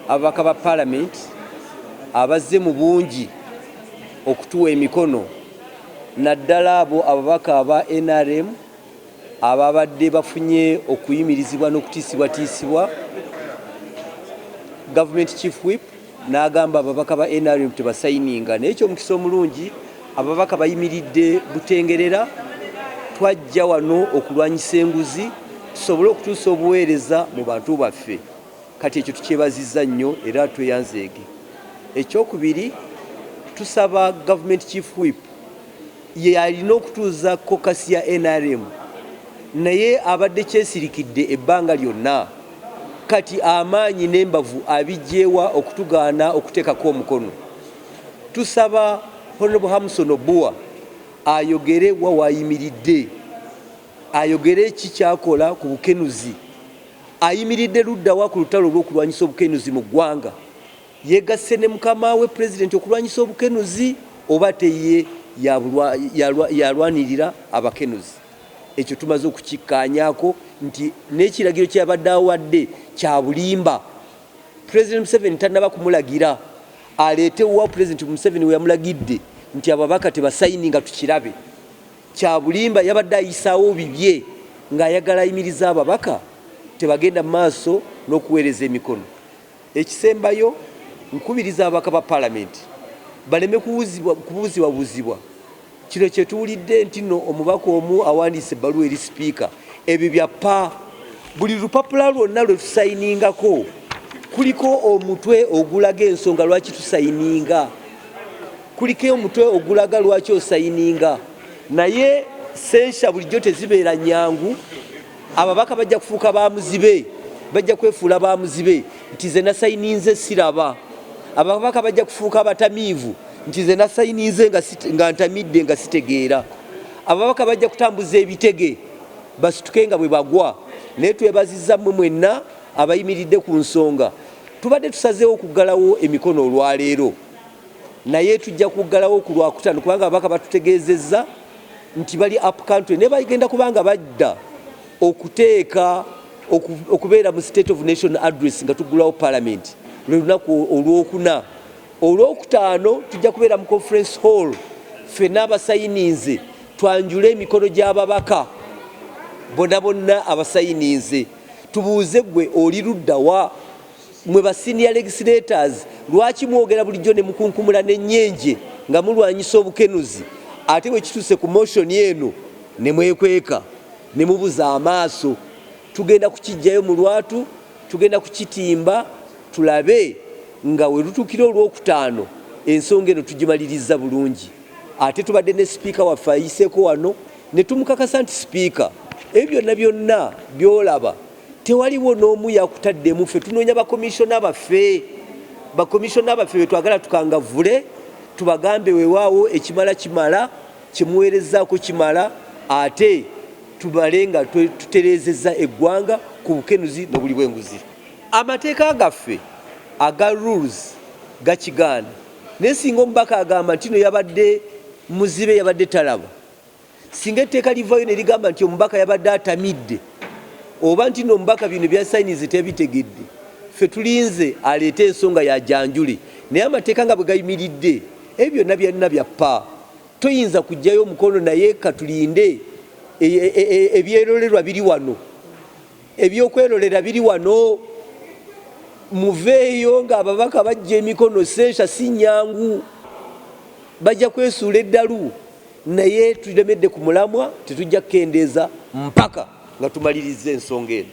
Ababaka ba Palamenti abazze mu bungi okutuwa emikono, naddala abo ababaka aba NRM ababadde bafunye okuyimirizibwa n'okutiisibwatiisibwa Gavumenti. Chief Whip n'agamba ababaka ba NRM tebasayininga, naye ekyomukisa omulungi ababaka bayimiridde butengerera. Twajja wano okulwanyisa enguzi, tusobole okutuusa obuweereza mu bantu baffe. Kati ekyo tukyebazizza nnyo era tweyanzeege. Ekyokubiri, tusaba Gavumenti Chief Whip, ye alina okutuuza caucus ya NRM, naye abadde kyesirikidde ebbanga lyonna. Kati amaanyi n'embavu abijjeewa okutugaana okuteekako omukono? Tusaba Honorable Hamson Obua ayogere wa wayimiridde, ayogere ki kyakola ku bukenuzi, ayimiridde luddawa ku lutalo olw'okulwanyisa obukenuzi mu ggwanga. Yegasse ne mukama we Pulezidenti okulwanyisa obukenuzi, oba teye yalwanirira abakenuzi? Ekyo tumaze okukikkaanyaako nti n'ekiragiro kyeyabadde awadde kya bulimba. Pulezidenti Museveni tannaba kumulagira aleete wa Pulezidenti Museveni we yamulagidde nti ababaka tebasayininga tukirabe. Kya bulimba, yabadde ayisaawo bibye ng'ayagala ayimiriza ababaka tebagenda mu maaso n'okuweereza emikono. Ekisembayo, nkubiriza ababaka ba Palamenti baleme kubuuzibwabuuzibwa. Kino kye tuwulidde nti nno omubaka omu awandiise ebbaluwa eri Sipiika, ebyo bya ppa. Buli lupapula lwonna lwe tusayiningako kuliko omutwe ogulaga ensonga lwaki tusayininga, kuliko omutwe ogulaga lwaki osayininga. Naye sensha bulijjo tezibeera nyangu. Ababaka bajja kufuuka ba muzibe, bajja kwefuula ba muzibe nti ze nasayininze siraba. Ababaka bajja kufuuka abatamiivu nti ze nasayininze nga ntamidde, nga sitegeera. Ababaka bajja kutambuza ebitege, basituke nga bwe bagwa. Naye twebaziza mmwe mwenna abayimiridde ku nsonga. Tubadde tusazeewo okuggalawo emikono olwaleero, naye tujja kuggalawo ku Lwakutaano, kubanga ababaka batutegeezezza nti bali up country, naye bagenda kubanga badda okuteeka okubeera mu State of Nation Address nga tuggulawo Parliament, lwe lunaku Olwokuna. Olwokutaano tujja kubeera mu conference hall, ffenna abasayininze twanjule emikono gy'ababaka bonna bonna abasayininze, tubuuze: gwe oli luddawa? Mwe ba senior legislators, lwaki mwogera bulijjo ne mukunkumula n'ennyenje nga mulwanyisa obukenuzi, ate bwe kituuse ku motion eno ne mwekweka ne mubuza amaaso? Tugenda kukijjayo mu lwatu, tugenda kukitimba, tulabe nga we lutuukira Olwokutaano ensonga eno tugimaliriza bulungi. Ate tubadde ne Sipiika waffe ayiseeko wano ne tumukakasa nti, Sipiika, ebyo byonna byonna byolaba tewaliwo n'omu yakutaddemu. Ffe tunoonya bakomishona baffe, bakomishona baffe betwagala tukangavule, tubagambe weewaawo ekimala kimala, kyemuweerezaako kimala, ate tumale nga tutereezezza eggwanga ku bukenuzi n'obuli bw'enguzi. Amateeka gaffe aga rules gakigaana, naye singa omubaka agamba nti no yabadde muzibe, yabadde talaba, singa etteeka livayo ne ligamba nti omubaka yabadde atamidde, oba nti no omubaka bino bya sayinizi tebitegedde, ffe tulinze aleete ensonga yajanjule. Naye amateeka nga bwe gayimiridde, ebyo byonna byonna byappa, toyinza kugjayo omukono. Naye katulinde, ebyerolerwa biri wano, ebyokwerolera biri wano. Muveeyo ng'ababaka bajja emikono. Sensha si nyangu, bajja kwesuula eddalu, naye tulemedde ku mulamwa, tetujja kukendeeza mpaka nga tumaliriza ensonga eno.